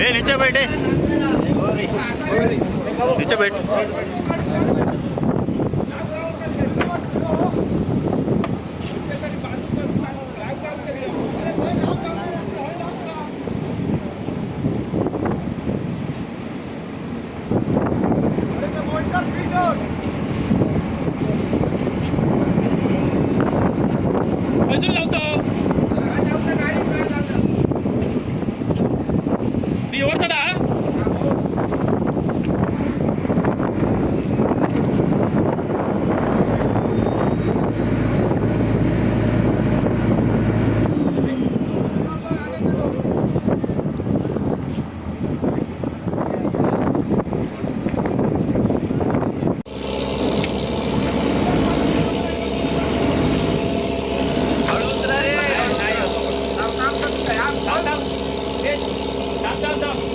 ए नीचे बैठे, नीचे बैठ. खंयसून लावतो मी वरतडा. थांब थांब. ए, थांब थांब थांब.